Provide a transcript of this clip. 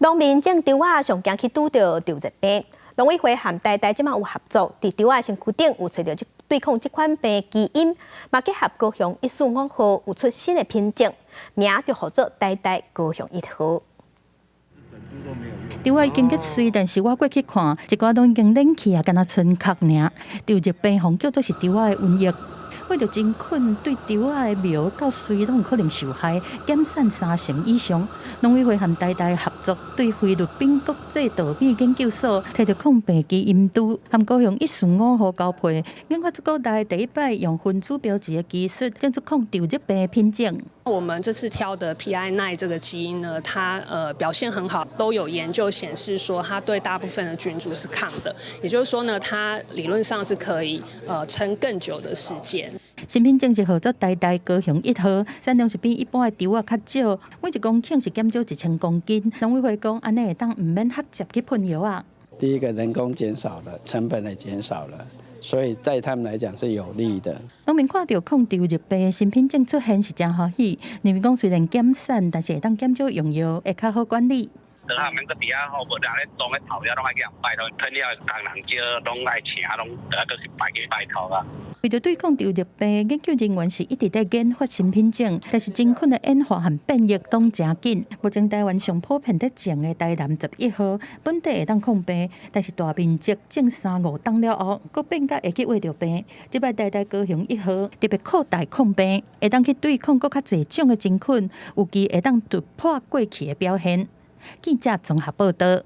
農民種稻仔上驚去拄著稻熱病，農委會和台大這馬有合作，佇稻仔身軀頂有揣著這對抗這款病基因，嘛結合高雄145號有出新的品種，名就號做台大高雄1號。稻仔已經結穗，但是我過去看，一寡攏已經軟去啊，敢若賰殼爾。稻熱病予叫做是稻仔的瘟疫。為著真菌對稻仔的苗到穗攏有可能受害，減產三成以上。農委會和台大合作，對菲律賓國際稻米研究所提著抗病基因株，和高雄145號交配，研發出國內第一擺用分子標記的技術，種出抗稻熱病的品種。我們這次挑的 PI9 這個基因呢，它表現很好，都有研究顯示說它對大部分的菌株是抗的，也就是說呢，它理論上是可以撐更久的時間。新品種是號做台大高雄1號，產量是比一般的稻仔較少，每一公頃是減少1000公斤。農委會講，按呢會當毋免直接去噴藥啊。第一個人工減少了，成本也減少了，所以對他們來講是有利的。農民看著抗稻熱病新品種出現是真歡喜，認為講雖然減產，但是會當減少用藥，會較好管理。他們閣佇遐吼，無人咧種咧頭了，攏愛去予人拜託，噴了工人少，攏愛請，攏閣去拜去拜託啊。為著對抗稻熱病，研究人員是一直在研發新品種，但是真菌的演化和變異攏誠緊。目前台灣上普遍佇種的台南11號，本底會當抗病，但是大面積種三五冬了後，閣變甲會去穢著病。這擺台大高雄1號特別擴大抗病，會當去對抗閣較濟種的真菌，有機會當突破過去的表現。記者綜合報導。